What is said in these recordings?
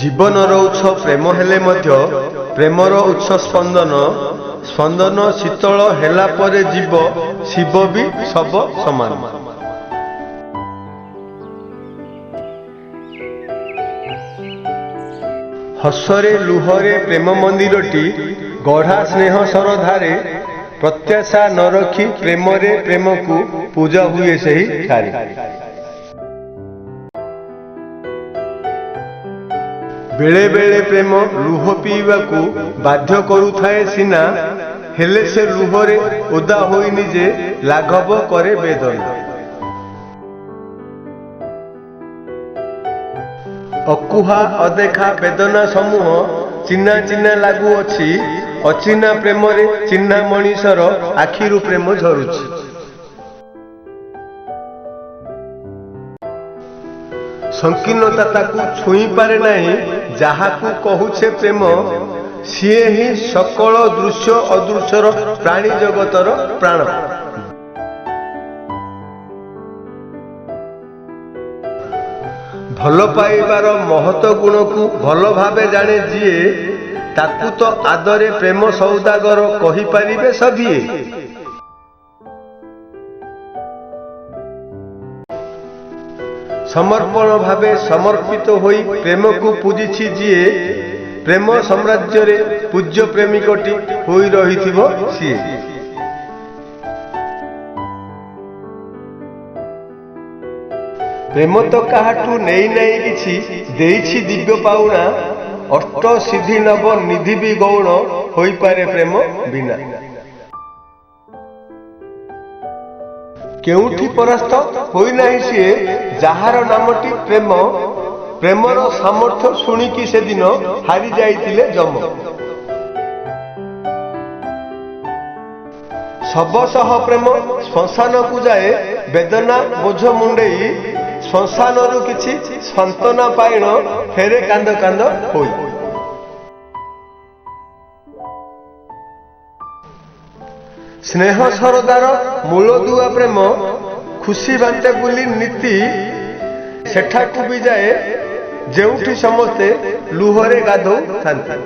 ଜୀବନର ଉତ୍ସ ପ୍ରେମ ହେଲେ ମଧ୍ୟ ପ୍ରେମର ଉତ୍ସ ସ୍ପନ୍ଦନ, ସ୍ପନ୍ଦନ ଶୀତଳ ହେଲା ପରେ ଜୀବ ଶିବ ବି ଶବ ସମାନ। ହସରେ ଲୁହରେ ପ୍ରେମ ମନ୍ଦିରଟି ଗଢ଼ା ସ୍ନେହ ଶରଧାରେ, ପ୍ରତ୍ୟାଶା ନ ରଖି ପ୍ରେମରେ ପ୍ରେମକୁ ପୂଜା ହୁଏ ସେହିଠାରେ। ବେଳେ ବେଳେ ପ୍ରେମ ଲୁହ ପିଇବାକୁ ବାଧ୍ୟ କରୁଥାଏ ସିନା, ହେଲେ ସେ ଲୁହରେ ଓଦା ହୋଇ ନିଜେ ଲାଘବ କରେ ବେଦନା। ଅକୁହା ଅଦେଖା ବେଦନା ସମୂହ ଚିହ୍ନା ଚିହ୍ନା ଲାଗୁଅଛି, ଅଚିହ୍ନା ପ୍ରେମରେ ଚିହ୍ନା ମଣିଷର ଆଖିରୁ ପ୍ରେମ ଝରୁଛି। ସଂକୀର୍ଣ୍ଣତା ତାକୁ ଛୁଇଁ ପାରେ ନାହିଁ, ଯାହାକୁ କହୁଛେ ପ୍ରେମ, ସିଏ ହିଁ ସକଳ ଦୃଶ୍ୟ ଅଦୃଶ୍ୟର ପ୍ରାଣୀ ଜଗତର ପ୍ରାଣ। ଭଲ ପାଇବାର ମହତ ଗୁଣକୁ ଭଲ ଭାବେ ଜାଣେ ଯିଏ, ତାକୁ ତ ଆଦରେ ପ୍ରେମ ସୌଦାଗର କହିପାରିବେ ସଭିଏ। ସମର୍ପଣ ଭାବେ ସମର୍ପିତ ହୋଇ ପ୍ରେମକୁ ପୂଜିଛି ଯିଏ, ପ୍ରେମ ସାମ୍ରାଜ୍ୟରେ ପୂଜ୍ୟ ପ୍ରେମିକଟି ହୋଇ ରହିଥିବ ସିଏ। ପ୍ରେମ ତ କାହାଠୁ ନେଇନାହିଁ କିଛି, ଦେଇଛି ଦିବ୍ୟ ପାଉଣା, ଅଷ୍ଟ ସିଦ୍ଧି ନବ ନିଧି ବି ଗୌଣ ହୋଇପାରେ ପ୍ରେମ ବିନା। କେଉଁଠି ପରାସ୍ତ ହୋଇନାହିଁ ସିଏ, ଯାହାର ନାମଟି ପ୍ରେମ, ପ୍ରେମର ସାମର୍ଥ୍ୟ ଶୁଣିକି ସେଦିନ ହାରି ଯାଇଥିଲେ ଯମ। ଶବ ସହ ପ୍ରେମ ଶ୍ମଶାନକୁ ଯାଏ ବେଦନା ବୋଝ ମୁଣ୍ଡେଇ, ଶ୍ମଶାନରୁ କିଛି ସାନ୍ତ୍ୱନା ପାଇଣ ଫେରେ କାନ୍ଦ କାନ୍ଦ ହୋଇ। ସ୍ନେହ ସରଦାର ମୂଳଦୁଆ ପ୍ରେମ ଖୁସି ବାଣ୍ଟେ ବୋଲି ନୀତି, ସେଠାକୁ ବି ଯାଏ ଯେଉଁଠି ସମସ୍ତେ ଲୁହରେ ଗାଧୋଉଥାନ୍ତି।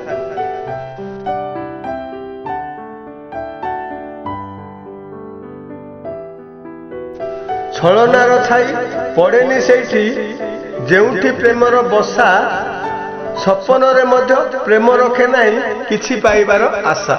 ଛଳନାର ଛାଇ ପଡ଼େନି ସେଇଠି, ଯେଉଁଠି ପ୍ରେମର ବସା, ସପନରେ ମଧ୍ୟ ପ୍ରେମ ରଖେ ନାହିଁ କିଛି ପାଇବାର ଆଶା।